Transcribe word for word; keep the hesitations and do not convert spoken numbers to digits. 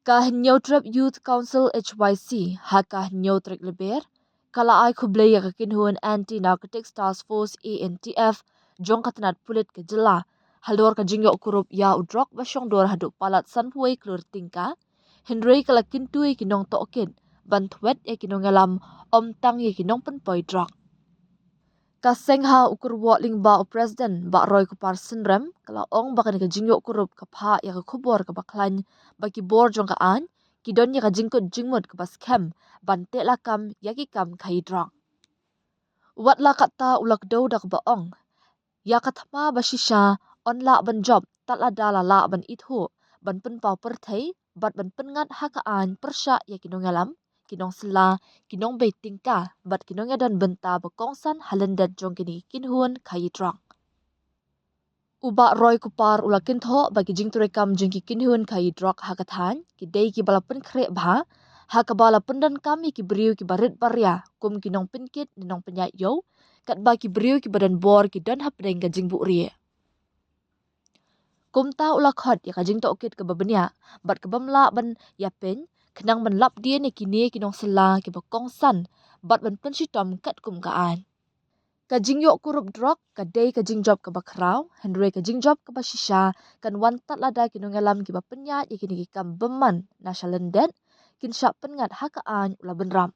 Ka Hynñiewtrep Youth Council H Y C ha ka hynñiew tarik Lber ka la ai khublei ïa ka kynhun Anti Narcotics Task Force A N T F jong ka tnat pulit ka jylla halor ka jingïoh kurup ïa u drok ba shong dor haduh palat sanphew wei klur tyngka, hynrei ka la kyntu ïa ki nongtohkit ban thwet ïa ki nongïalam ym tang ïa ki nongpynpoi drok. Ka seng ha u kyrwoh lyngba u President Bah Roy Kupar Synrem ka la ong ba kane ka jingïoh kurup ka phah ïa ka khubor kaba khlaiñ ba ki bor jong ka aiñ ki don ïa ka jingkut jingmut kaba skhem ban teh lakam ïa ki kam khaïi drok. Wat la katta u la kdew da kaba ong, ïa ka thma ba shisha yn lah ban jop tad lada la lah ban ithuh, ban pynpaw pyrthei bad ban pynngat ha ka aiñ pyrshah ïa ki nongïalam, ki nongsylla, ki nongbei tyngka bad ki nongïadon bynta ba kongsan ha lyndet jong kine ki kynhun khaïi drok. U Bah Roy Kupar u la kynthoh ba ki jingtreikam jong ki kynhun khaïi drok ha ka thaiñ ki dei kiba la pynkhreh bha ha kaba la pyndonkam ïa ki briew kiba rit baria kum ki nongpynkit ne nongpynïaid ïew, katba ki briew kiba don bor ki don hapdeng ka jingbuhrieh. Kumta u la khot ïa ka jingtohkit kaba bniah bad ka bym lah ban ïapeiñ khnang ban lap dien ïa kine ki nongsylla kiba kongsan bad ban pynshitom katkum ka aiñ. Ka jingïoh kurup drok ka dei ka jingjop kaba khraw, hynrei ka jingjop kaba shisha kan wan tad lada ki nongïalam kiba pynïaid ïa kine ki kam bymman na sha lyndet kin shah pynngat ha ka aiñ, u la bynrap.